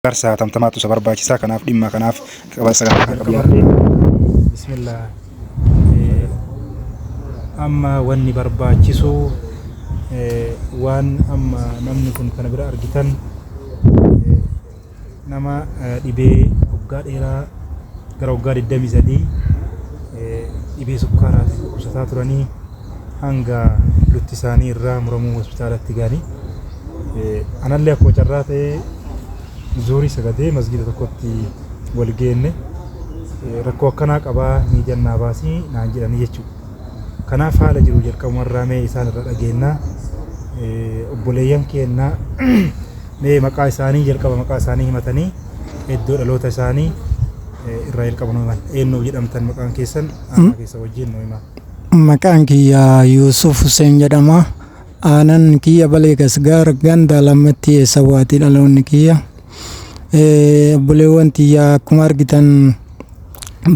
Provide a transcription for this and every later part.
Gargaarsa hatamtamaatu isa barbaachisa. Kanaaf dhimma kanaaf sagantaa kana Jalqaba bismillah amma wanni barbaachisu waan amma namni kun kana bira argitan nama dhibee waggaa dheeraa gara waggaa 23 dhibee sukkaaraatiin dhukkubsataa turanii hanga lutti isaanii irraa muramuu hospitaalatti ga'anii anallee akkuma carraa ta'ee zuurii sagadee masgiida tokkotti wal geenne rakkoo akkanaa qabaa miidiyaan naa baasii naan jedhanii jechuudha. Kanaaf haala jiru jalqabumarraa mee isaan irra dhageenna. Obboleeyyan keenna mee maqaa isaanii jalqaba maqaa isaanii himatanii iddoo dhaloota isaanii irraa jalqaba nu himan. Eenyu jedhamtan maqaan keessan aanaa keessa wajjin nu himaa. Maqaan kiyya Yuusuf Hussein jedhama. Aanan kiyya Balee Gasgaar ganda lammatti eessawaati dhaloonni kiyya. Obboleewwan tiyya akkuma argitan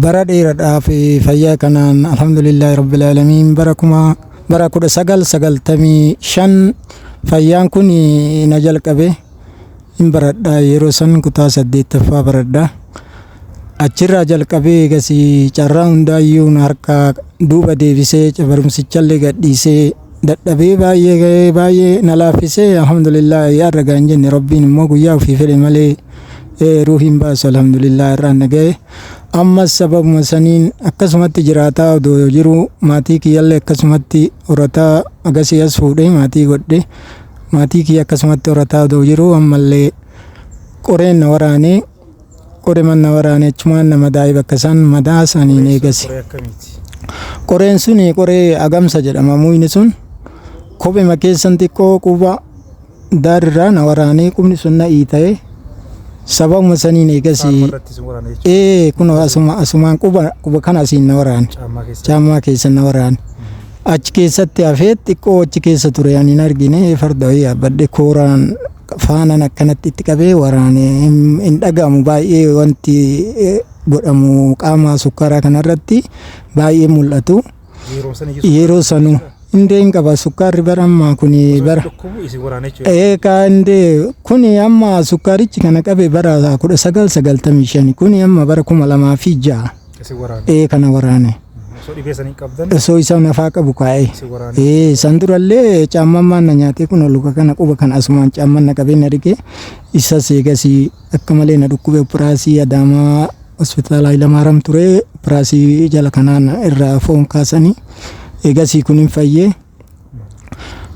bara dheeraadhaaf fayyaa kanaan alhamdulillahi rabbil aalamiin bara kuma bara 1995 fayyaan kun na jalqabe hin baradha yeroo san kutaa 8ffaa baradha. Achirraa jalqabee eegasii carraa hundaayyuu na harkaa duuba deebisee barumsichallee gadhiisee dadhabee baay'ee ga'ee baay'ee na laaffisee alhamdulillah har'a ga'an jenne rabbiin immoo guyyaa ofii fedhe malee ruuhii hin baasu alhamdulillah irraan na ga'e. Ammas sababuma saniin akkasumatti jiraataa odoo jiru maatii kiyyallee akkasumatti horataa agasii as fuudhee maatii godhe maatii kiyya akkasumatti horataa odoo jiru ammallee qoreen na waraanee Qoreman na waraane achumaan na madaa'e bakka san madaa saniin eegasi. Qoree akkamiiti? Qoreen suni qoree agamsa jedhama muyni sun kophema keessan xiqqoo quba daarirraa na waraanee qubni sun na iita'e sababuma saniin eegasi. Qaama irratti isin waraane jechuudha. Ee kunoo asuma asumaan quba quba kana asiin na waraane. Caammaa keessa. Caammaa keessa na waraane. Achi keessatti hafee xiqqoo achi keessa ture ani hin argine farda wayii yaabbadhe kooraan faanan akkanatti itti qabee waraane hin dhaga'amu baay'ee wanti godhamu qaama sukkaaraa kanarratti baay'ee mul'atu. Yeroo sana iyyuu Yeroo sanu indee hin qaba sukkaarri bara ammaa kuni bara. dhukkubu isin waraane jechuudha. Ee kaandee kuni amma sukkaarichi kana qabe bara 1995 kuni amma bara 2006 Isin waraane. ee kana waraane. Osoo dhibee sanii qabdan Osoo isa nafaa qabu kaa'ee. isin waraane. Ee san durallee caamman na nyaatee kun luka kana quba kan asumaan caamman na qabee na dhige isas eegasii akka malee na dhukkube operaasii Adaamaa hospitaala Hayilamaariyaam ture operaasii jala kanaan irraa foon kaasanii eegasii kun hin fayyee.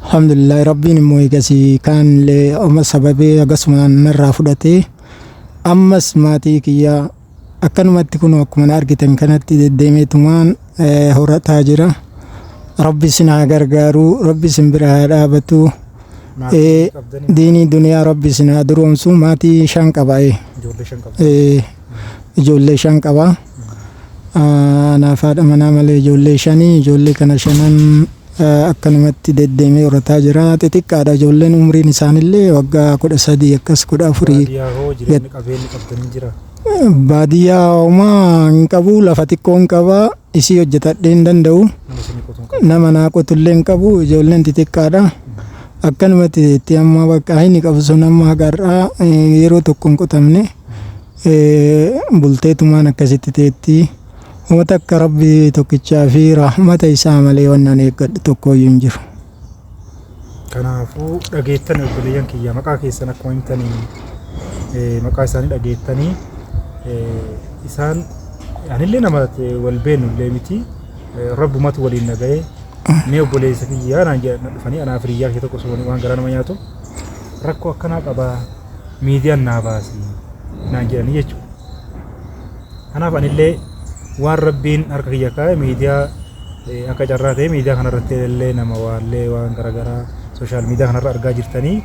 Alhamdulillah rabbiin immoo eegasii kaanillee amma sababee akkasumaan narraa fudhatee ammas maatii kiyyaa Akkanumatti kunoo akkuma na argitan kanatti deddeemeetumaan horataa jira. Rabbi isin haa gargaaru, Rabbi isin bira haa dhaabatu. Maatii qabdanii Diinii duniyaa Rabbi isin haa duroomsu. Maatii shan qaba. Ijoollee shan qabdu. Ijoollee shan qaba. Anaaf haadha manaa malee ijoollee shanii. Ijoollee kana shanan akkanumatti deddeemee horataa jira. Xixiqqaadha ijoolleen umriin isaanillee waggaa 13 akkas 14. Baadiyyaa hoo jireenyi qabeenyi qabdanii jira? Baadiyyaa homaa hin qabu lafa xiqqoo hin qaba isii hojjetadhee hin danda'u. Nama isinii qotu hin qabu. Nama naa qotullee hin qabu ijoolleen xixiqqaadha. Akkanumatti itti amma bakka inni qabu sun amma haga har'aa yeroo tokko hin qotamne bulteetumaan akkasitti teetti. Homa takka Rabbi tokkichaa fi rahmata isaa malee wanni ani eeggadhu tokkooyyuu hin jiru. Kanaafuu dhageettani obboleeyyan kiyya maqaa keessan akkuma himtanii maqaa isaanii dhageettanii isaan anillee nama wal beennu illee miti rabbumatu waliin na ga'e mee obboleessa kiyya naan jedhan dhufanii anaaf hiriyyaa kiyya tokko osoo waan garaa nama nyaatu rakkoo akkanaa qabaa miidiyaan naa baasi naan jedhanii jechuudha. Kanaaf anillee waan Rabbiin harka kiyya kaa'e miidiyaa akka carraa ta'e miidiyaa kanarratti illee nama waallee waan garaagaraa sooshaal miidiyaa kanarra argaa jirtanii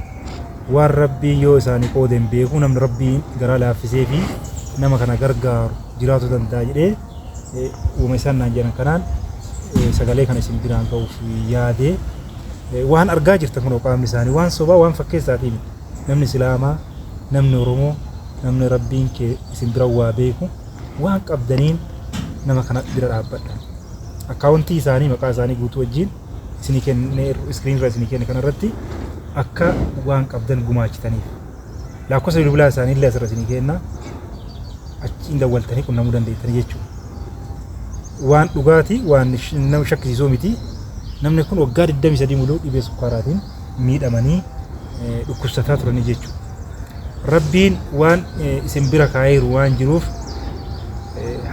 waan Rabbiin yoo isaanii qoode hin beeku namni Rabbiin garaa laaffisee fi nama kana gargaaru jiraatu danda'a jedhee uuma isaan naan jedhan kanaan sagalee kana isin biraan ga'uuf yaadee waan argaa jirtan kunoo qaamni isaanii waan sobaa waan fakkeessaatii miti. Namni Islaamaa, namni Oromoo, namni Rabbiin kee isin bira waa beeku waan qabdaniin nama kana bira dhaabbadha. Akkaawuntii isaanii maqaa isaanii guutuu wajjin isinii kenne iskiriin irra isinii kenne kanarratti akka waan qabdan gumaachitaniif. Lakkoofsa bilbilaa isaanii illee asirra isinii kenna. Achiin dawwaltanii qunnamuu dandeettanii jechuudha. Waan dhugaatii waan nama shakkisiisuu miti. Namni kun waggaa 23 muluu dhibee sukkaaraatiin miidhamanii dhukkubsataa turanii jechuudha. Rabbiin waan isin bira kaa'eeru waan jiruuf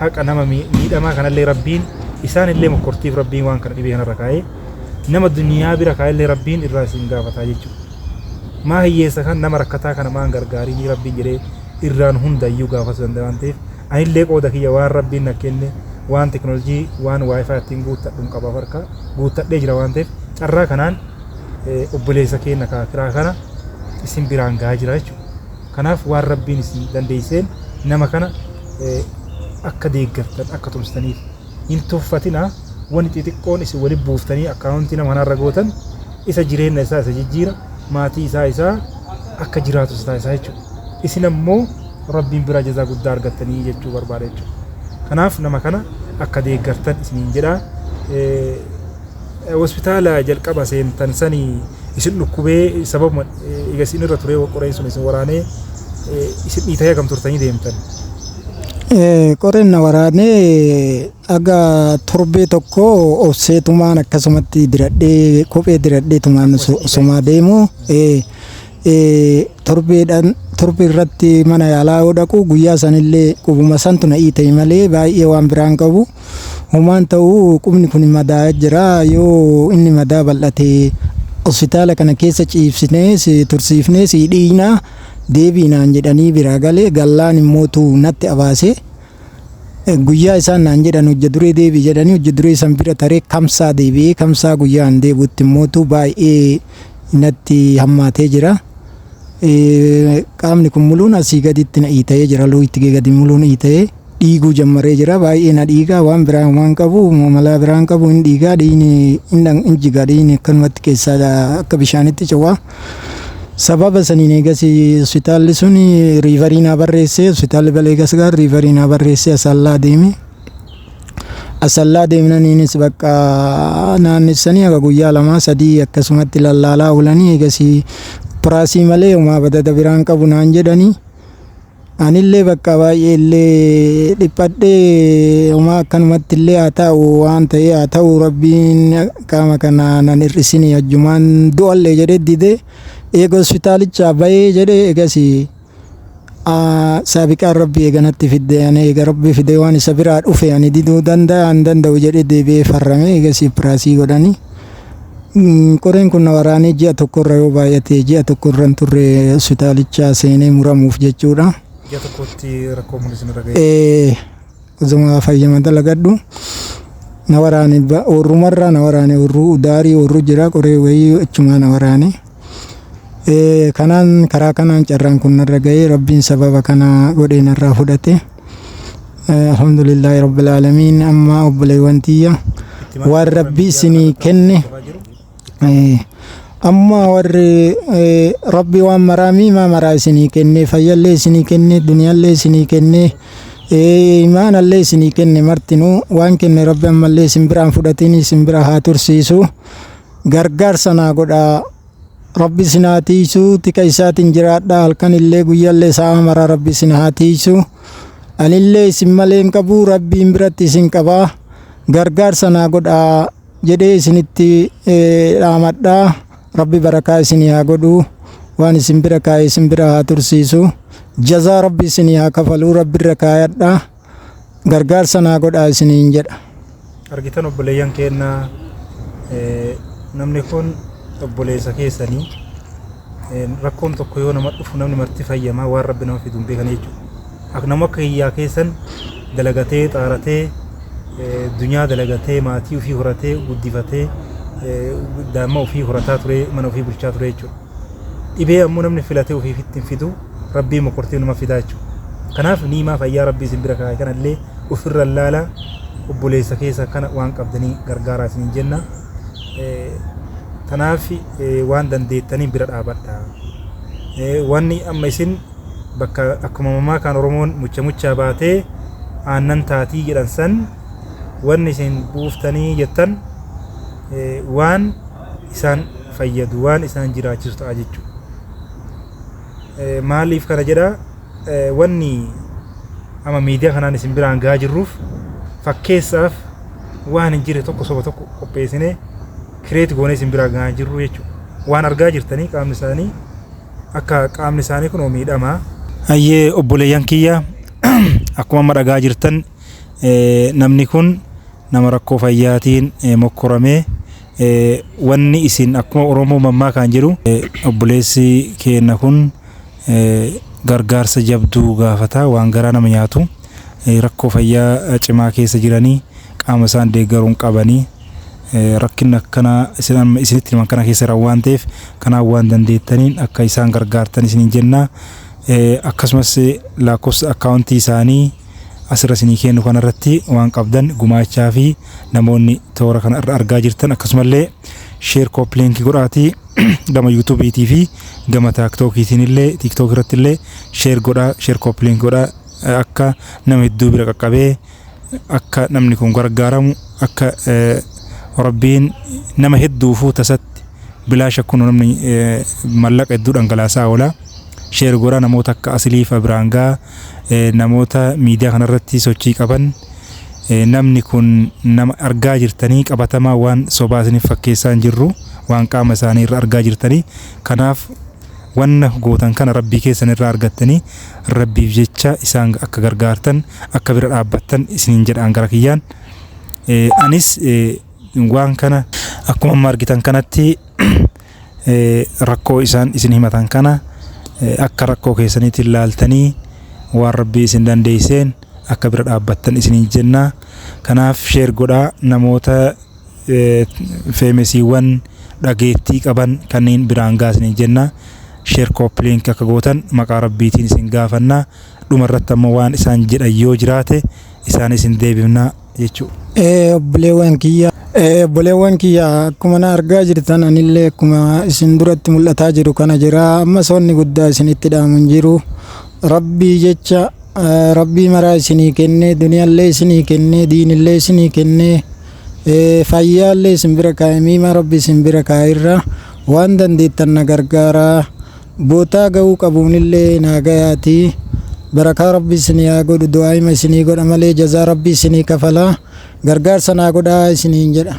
haqa nama miidhamaa kanallee Rabbiin isaan illee mokkortiif Rabbiin waan kana dhibee kanarra kaa'ee nama duniyaa bira kaa'ellee Rabbiin irraa isin gaafataa jechuudha. Maa hiyyeessa kan nama rakkataa kana maan gargaarii Rabbiin jedhee irraan hundayyuu gaafachuu danda'a waan ta'eef anillee qooda kiyya waan Rabbiin na kenne waan teknoolojii waan WiFi ittiin guuttadhuun qabaaf harka guuttadhee jira waan ta'eef carraa kanaan obboleessa keenya kaakiraa kana isin biraan gahaa jira jechuudha. Kanaaf waan Rabbiin isin dandeesseen nama kana akka deeggartan akka tumsitaniif hin tuffatinaa. Wanni xixiqqoon isin walitti buuftanii akkaawuntii nama kanarra gootan isa jireenya isaa isa jijjiira, maatii isaa isaa akka jiraatu isa taasisaa jechuudha. Isin ammoo Rabbiin biraa jazaa guddaa argattanii jechuu barbaada jechuudha. Kanaaf nama kana akka deeggartan isiniin jedha. Hospitaala jalqaba seentan sanii isin dhukkubee sababuma eega isin irra turee qoreen sun isin waraanee isin dhiitee hagam turtanii deemtan? Qoreen na waraanee aga torbee tokko obseetumaan akkasumatti diradhee kophee diradhee tumaan osomaa deemu torbeedhaan torbee irratti mana yaalaa yoo dhaqu guyyaa sanillee qubuma santu na iitee malee baay'ee waan biraan qabu. Homaan ta'uu qubni kun madaa'ee jira, yoo inni madaa bal'ate hospitaala kana keessa ciibsinee si tursiifnee si dhiinaa deebiinaan jedhanii biraa galee gallaan immootu natti abaase. Guyyaa isaan naan jedhan hojja duree deebii jedhanii hojja duree san bira taree kamsaa deebi'ee kamsaa guyyaa an deebi'utti immootu baay'ee natti hammaatee jira. Qaamni kun muluun asii gaditti na iita'ee jira, luuyitti gadi muluun iita'ee dhiiguu jammaree jira. Baay'ee na dhiigaa, waan biraa waan qabu malaa biraan qabu, hin dhiigaa, dhiigni hin jigaa, dhiigni akkanumatti keessaa akka bishaanitti cawaa. Sababa saniin eegas hospitaalli sun refer naa barreessee, hospitaalli Balee Gasgaar refer naa barreessee Asallaa deeme. Asallaa deemnaniinis bakka naannessanii haga guyyaa 2 3 akkasumatti lallaalaa oolanii eegasii operaasii malee homaa badada biraan qabu naan jedhanii. Anillee bakka baay'ee illee dhiphadhee homaa akkanumatti illee haa ta'u waan ta'ee haa ta'u Rabbiin qaama kana nan hir'isinii ajjumaan du'allee jedhee didee eega hospitaalichaa bahee jedhee eegasii saabiqaan Rabbi eeganatti fidde, ani eega Rabbi fide waan isa biraa dhufe ani diduu danda'a hin danda'u jedhee deebi'ee farrame eegasii operaasii godhanii. Qoreen kun na waraanee ji'a tokkorra yoo baay'ate ji'a tokkorra hin turre hospitaalichaa seenee muramuuf jechuudha. Ji'a tokkotti rakkoo kun isin irra ga'e. Osuma fayyama dalagadhu na waraane, oorrumarraa na waraane, oorruu daarii oorruu jira, qoree wayii achumaa na waraane. Kanaan karaa kanaan carraan kun narra ga'ee Rabbiin sababa kana godhee narraa fudhate. Alhamdulillahi Rabbil Aalamiin. Amma obboleewwan tiyya, waan Rabbi isinii kenne amma warri Rabbi waan maraa miimaa maraa isinii kenne, fayyallee isinii kenne, duniyaallee isinii kenne, imaanallee isinii kenne, martinuu waan kenne Rabbi ammallee isin biraan fudhatin, isin bira haa tursiisu. Gargaarsa naa godhaa. Rabbi isin haa tiisu, tika isaatiin jiraadhaa, halkan illee guyyaallee sa'a maraa Rabbi isin haa tiisu. Anillee isin malee hin qabu, Rabbiin biratti isin qabaa. Gargaarsa naa godhaa jedhee isinitti dhaamadhaa. Rabbi barakaa isinii haa godhu. Waan isin bira kaa'e isin bira haa tursiisu. Jazaa Rabbi isinii haa kafaluu, Rabbi irra kaayadhaa. Gargaarsa naa godhaa isiniin jedha. Argitan obboleeyyan keenya, namni kun obboleessa keessanii. Rakkoon tokko yoo nama dhufu namni marti fayyamaa waan Rabbi nama fidu hin beekan jechuudha. Akka nama akka hiyyaa keessan dalagatee xaaratee dunyaa dalagatee maatii ofii horatee guddifatee daa'imma ofii horataa ture, mana ofii bulchaa ture jechuudha. Dhibee ammoo namni filatee ofiif ittiin fidu Rabbii mokortii nama fidaa jechuudha. Kanaaf niimaa fayyaa Rabbii isin bira kaa'e kanallee ofirra laala, obboleessa keessa kana waan qabdanii gargaaraa isiniin jenna. Kanaaf waan dandeettaniin bira dhaabadha. Wanni amma isin bakka akkuma mamaa kan Oromoon mucha muchaa baatee aannan taatii jedhan san, wanni isin buuftanii jettan waan isaan fayyadu, waan isaan jiraachisu ta'a jechuudha. Maaliif kana jedha? Wanni amma miidiyaa kanaan isin biraan gahaa jirruuf fakkeessaaf waan hin jirre tokko soba tokko qopheessinee create goonee isin biraan gahaa jirru jechuudha. Waan argaa jirtanii qaamni isaanii akka qaamni isaanii kun miidhamaa. Hayyee obboleeyyan kiyya, akkuma amma dhagaa jirtan namni kun nama rakkoo fayyaatiin mokkoramee. Wanni isin akkuma Oromoo mammaa kan jedhu, obboleessi keenya kun gargaarsa jabduu gaafata. Waan garaa nama nyaatu, rakkoo fayyaa cimaa keessa jiranii, qaama isaan deeggaruun qabanii, rakkinni akkanaa isinitti himan kana keessa jiran waan ta'eef, kanaaf waan dandeettaniin akka isaan gargaartan isiniin jenna. Akkasumas lakkoofsa akkaawuntii isaanii asirra isinii kennu kanarratti waan qabdan gumaachaa fi namoonni toora kana irra argaa jirtan akkasumallee share, copy link godhaatii gama YouTubeiitii fi gama TikTokiitiin illee, TikTok irratti illee share godhaa, share, copy link godhaa, akka nama hedduu bira qaqqabee akka namni kun gargaaramu, akka Rabbiin nama hedduufuu tasatti bilaasha kun namni mallaqa hedduu dhangalaasaa oola. Share godhaa, namoota akka Asiliifa biraan gahaa, namoota miidiyaa kanarratti sochii qaban. Namni kun nama argaa jirtanii qabatamaa, waan sobaa isiniif fakkeessaa hin jirru, waan qaama isaanii irra argaa jirtanii. Kanaaf wanna gootan kana Rabbii keessan irraa argattanii, Rabbiif jecha isaan akka gargaartan, akka bira dhaabbattan isiniin jedhaan gara kiyyaan. Anis waan kana akkuma amma argitan kanatti rakkoo isaan isin himatan kana akka rakkoo keessaniitti ilaaltanii waan Rabbii isin dandeesseen akka bira dhaabbattan isiniin jenna. Kanaaf share godhaa, namoota famousiiwwan dhageettii qaban kanneen biraan gahaa isiniin jenna. Share, copy link akka gootan maqaa Rabbiitiin isin gaafanna. Dhuma irratti ammoo waan isaan jedhan yoo jiraate isaan isin deebifna jechuudha. Obboleewwan kiyya, obboleewwan kiyya, akkuma na argaa jirtan anillee akkuma isin duratti mul'ataa jiru kana jira. Amma soonni guddaa isinitti dhaamu hin jiru. Rabbii jecha, Rabbii maraa isinii kennee, duniyaallee isinii kennee, diinillee isinii kennee, fayyaallee isin bira kaa'e, miima Rabbi isin bira kaa'e irra waan dandeettan na gargaaraa. Bootaa ga'uu qabuunillee naa gayaatii. Barakaa Rabbi isinii haa godhu. Du'aa'ima isinii godha malee jazaa Rabbi isinii kafalaa. Gargaarsa naa godhaa isiniin jedha.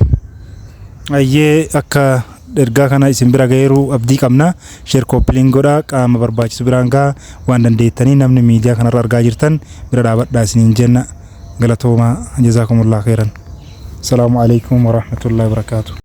Ayyee, akka ergaa kana isin bira ga'eeru abdii qabna. Share, copy link godhaa, qaama barbaachisu biraan gahaa. Waan dandeettanii namni miidiyaa kanarra argaa jirtan bira dhaabadhaa isiniin jenna. Galatoomaa, jazaakumullah khairan. Salaamu alaikum warahmatullahi wabarakaatu.